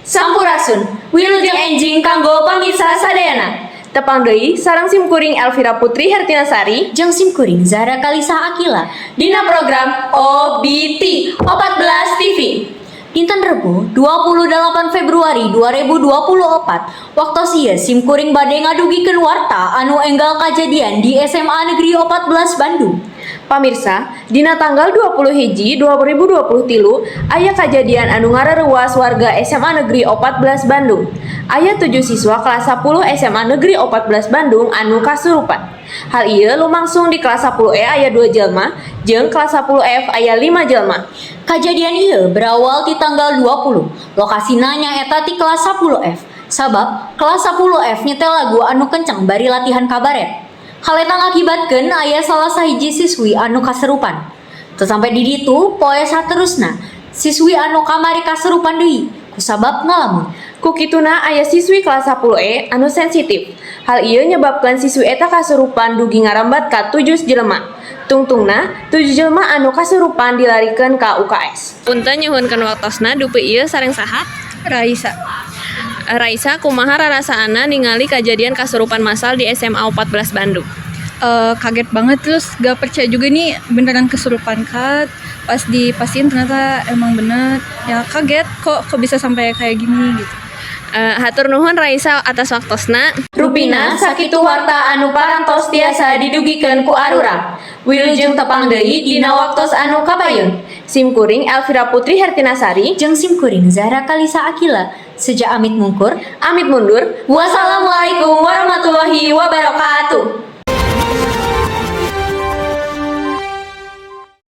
Sampurasun, wilujeng enjing kanggo pamirsa sadayana. Tepang deui sareng simkuring Elvira Putri Hertinasari jeung simkuring Zahra Kalisa Akila dina program OBT 14 TV. Dinten Rebo 28 Februari 2024, waktos ieu simkuring bade ngadugikeun warta anu enggal kajadian di SMA Negeri 14 Bandung. Pamirsa, dina tanggal 20 hiji 2023 aya kajadian anu ngarareuwas warga SMA Negeri 14 Bandung. Aya 7 siswa kelas 10 SMA Negeri 14 Bandung anu kasurupan. Hal ieu lumangsung di kelas 10 E aya 2 jelma jeung kelas 10 F aya 5 jelma. Kajadian ieu berawal di tanggal 20. Lokasina nyaeta di kelas 10 F. Sabab kelas 10 F nyetel lagu anu kenceng bari latihan kabaret. Hal eta ngakibatkeun aya salah sahiji siswi anu kaserupan. Teu sampai di ditu, poe saterusna siswi anu kamari kasurupan deui kusabab ngalamun. Ku kituna aya siswi kelas 10 E anu sensitif. Hal ieu nyebabkeun siswi eta kasurupan dugi ngarambat ka 7 jelema. Tungtungna, 7 jelema anu kasurupan dilarikeun ka UKS. Punten, nyuhunkeun waktosna, dupi ieu sareng saha? Raisa. Raisa, kumaha rarasaanna ningali kajadian kasurupan massal di SMA 14 Bandung? Kaget banget, terus gak percaya juga nih beneran kesurupan kah. Pas dipastiin ternyata emang bener ya. Kaget kok kok bisa sampai kayak gini gitu. Hatur nuhun, Raisa, atas waktosna. Rupina sakitu warta anu parantos tiasa didugikeun ku arurang. Wilujeng tepang deui dina waktos anu kapayun. Simkuring Elvira Putri Hertinasari jeung simkuring Zahra Kalisa Akila. Seja amit mungkur, amit mundur. Wassalamualaikum warahmatullahi wabarakatuh.